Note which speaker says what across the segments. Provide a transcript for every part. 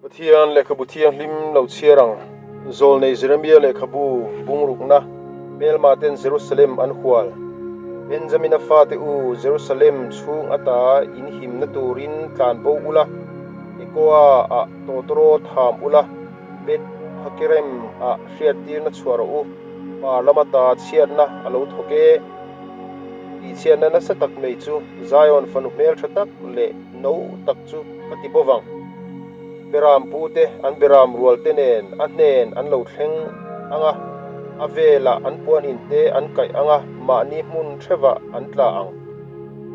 Speaker 1: Pathian lehkhabu thianghlim lo chhiar ang. Zawlnei Jeremia lehkhabu bungrukna hmelma ten Jerusalem an hual. Benjamina fate u, Jerusalem chhung ata in himna turin tlan bo ula, Tekoa ah tawtawraw tham ula, Beth Hakerem ah hriattirna chhuah rawh u, par lama ta chhiatna a lo thawk e. Tihchhiatna nasa tak mai chu Zion fanu hmeltha tak leh no tak chu ka ti bawk ang. Beram pute an beram rualte nen a hnen an lo thleng ang a, a velah an puan in te an kaih ang a, mahni hmun hrevah an tla ang.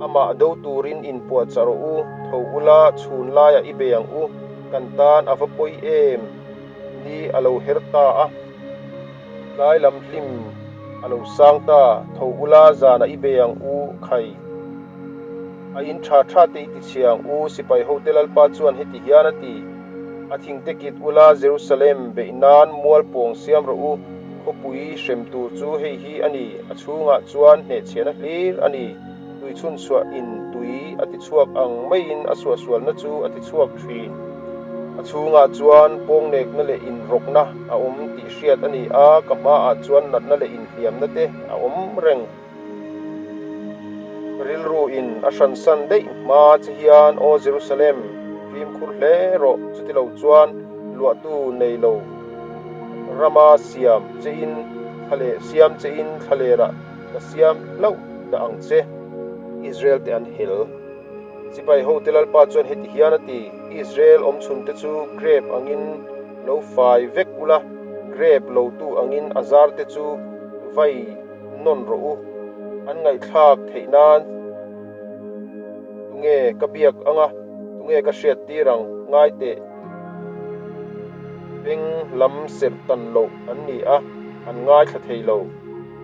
Speaker 1: Amah do turin inpuahchah rawh u, tho ula chhun laiah i bei ang u, kan tan a va pawi em ni a lo her ta a. Tlai lam hlim a lo sang ta, tho ula zanah i bei ang u, khai. A in tha tha te i ti chhia ang u, sipai hote Lalpa chuan heti hian a ti, A thingte kit ula Jerusalem beih nan mual pawng siam rawh u, khawpui hrem tur chu hei hi a ni, a chhungah chuan hnehchhiahna hlir a ni, tui chhunchhuah in tui a ti chhuak ang maiin a suahsualna chu a ti chhuak thin. A chhungah chuan pawngnekna leh inrawkna a awm tih hriat a ni a, ka hmaah chuan natna leh inhliamna te a awm reng. Rilru in a hransan daih hma che hian Aw Jerusalem, fimkhur hle rawh, chutilo chuan luahtu nei lo rama siam che in thla leh siam che in thlalerah ka siam hlauh dah ang che. Israel te an hel. Sipai hote Lalpa chuan heti hian a ti, Israel awmchhun te chu grape angin lo fai vek ula, grape lotu angin a zar te chu vai nawn rawh u, an ngaihthlak theih nan tunge ka biak ang a, tunge ka hriat tir ang, ngai teh beng lam serh tan loh an ni a, an ngaithla thei lo.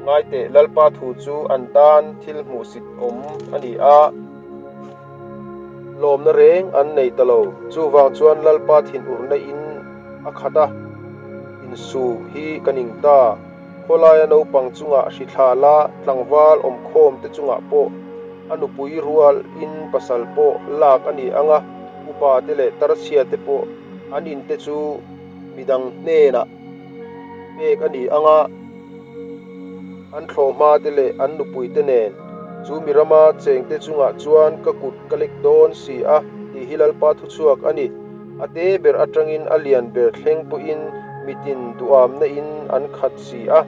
Speaker 1: Ngai teh Lalpa thu chu an tan thil hmuhsit awm a ni a, lawmna reng an nei ta lo. Chuvang chuan Lalpa thinurna in a khat a, insum hi ka ning ta. Khawlaia naupang chungah hrithla la tlangval awmkhawm te chungah pawh a nupui rualin pasal pawh lak a ni ang a, upa te leh tarchhia te pawh an in te chu midang hnenah pek a ni ang a, an thlawhhma te leh an nupui te nen chu mi rama chengte chungah chuan ka kut ka lek dawn si a tih hi Lalpa thuchhuak a ni. A te ber atangin a lian ber thleng pawhin mitin duhamna in an khat si a,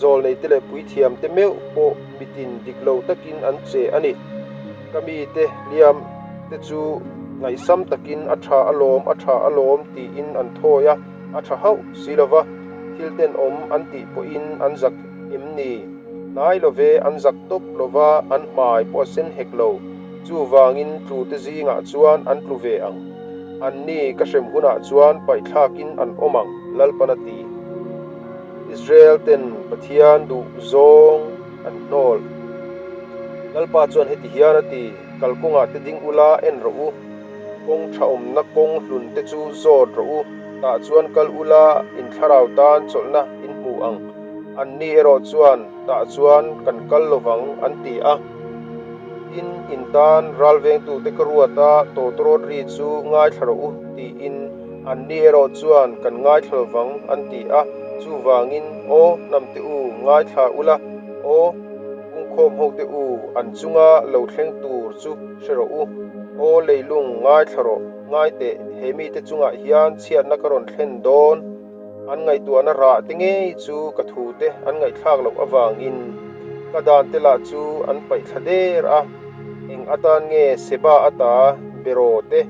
Speaker 1: zawlneite leh puithiamte meuh pawh mitin dik lo takin an che a ni. Ka mite hliam te chu ngaihsam takin a tha alawm, a tha alawm tiin an thawi a, a tha hauh si lova, thil tenawm an tih pawhin an zak em ni? Hnai love an zak tawp lova, an hmai pawh a sen hek lo. Chuvangin tlute zingah chuan an tlu ve ang. Anni ka hrem hunah chuan paihthlakin an awm ang, Lalpan a ti. Israel ten Pathian duh zawng an hnawl. Lalpa chuan heti hian a ti, Kalkawngah te ding ula en rawh u, kawng tha awmna kawng hlun te chu zawt rawh u, tah chuan kal ula in thlarau tan chawlhna in hmu ang. Anni erawh chuan tah chuan kan kal lovang an ti a. Tin, in tan ralvengtute ka ruat a, tawtawrawt ri chu ngaithla rawh u, tiin anni erawh chuan kan ngaithla lovang an ti a. Chuvangin, aw hnamte u, ngaithla ula, aw pungkhawm hote u, an chunga lo thleng tur chu hre rawh u. Aw leilung, ngaithla rawh, ngai teh, he mite chungah hian chhiatna ka rawn thlen dawn. An ngaihtuahna rah te ngei chu ka thu te an ngaihthlak loh avangin ka dan te lah chu an paih thla der a, eng atan nge Seba ata beraw te,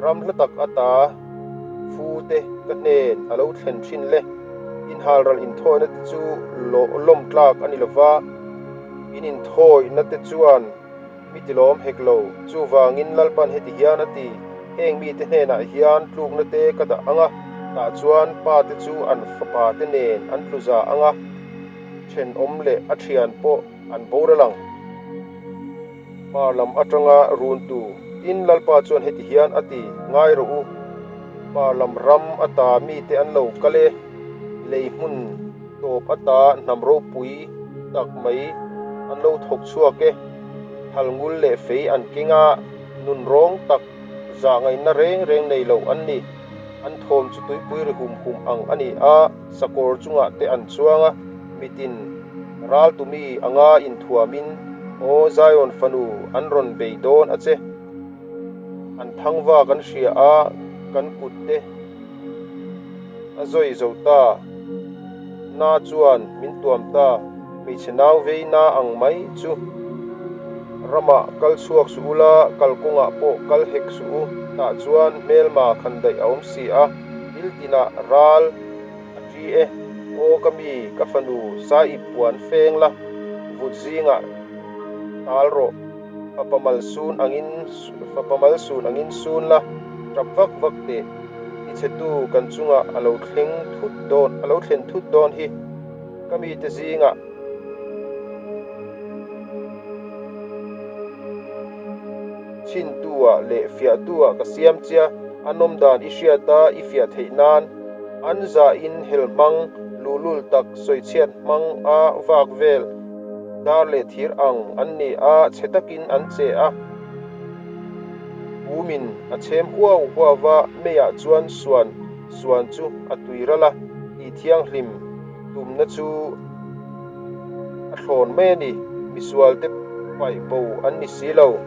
Speaker 1: ram hla tak ata fu te ka hnen a lo thlen thin le? Inhalral inthawihna te chu lawm tlak a ni lova, in inthawihna te chuan Mi tilawm hek lo. Chuvangin Lalpan heti hian a ti, Heng mite hnenah hian tlukna te ka dah ang a, tah chuan pa te chu an fapa te nen an tlu za ang a, thenawm leh a thian pawh an boral ang. Hmar lam atanga runtu tin Lalpa chuan heti hian a ti, Ngai rawh u, hmar lam ram ata mite an lo kal e, lei hmun Tawp ata hnam ropui tak mai an lo thawk chhuak e. Thalngul leh fei an keng a, nun rawng tak zah ngaihna reng reng nei lo an ni. An thawm chu tuipui ri hum hum ang a ni a, sakawr chungah te an chuang a, mitin ral tumi anga inthuamin, Aw Zion fanu, an rawn bei dawn a che. An thangva kan hria a, kan kut te a zawi zo ta. Na chuan min tuam ta, hmeichhe nau vei na ang mai chu. Ramah kal chhuak suh ula, kalkawngah pawh kal hek suh u, tah chuan hmelma khan daih a awm si a, thil tinah ral a ṭi e. Aw ka mi, ka fanu, saip puan feng la, vut zingah tal rawh, fapa mal sun angin fapa mal sun angin sun la, ṭap vak vak teh. I chhetu kan chungah a lo thleng thut dawn, a lo thlen thut dawn hi ka mite zingah. Chhintu-ah leh fiahtu-ah ka siam chia, a nawm dan i hriat a, i fiah theih nan. An zahin hel hmang, luhlul tak, sawichhiat hmang a vak vel, dar leh thir ang an ni a, chhe takin an che a. Pumin a chhem huau huau va, meiah chuan suan suan chu a tui ral a, tih thianghlim tumna chu a thlawn mai a ni. Misualte paih bo an ni si lo.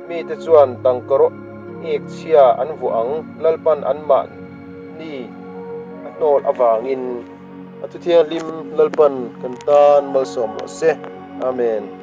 Speaker 1: Mite chuan tangkaraw ek chhia an vuah ang, Lalpan anmahni a hnawl avangin. A thuthianghlim Lalpan kan tan malsawm rawh se. Amen.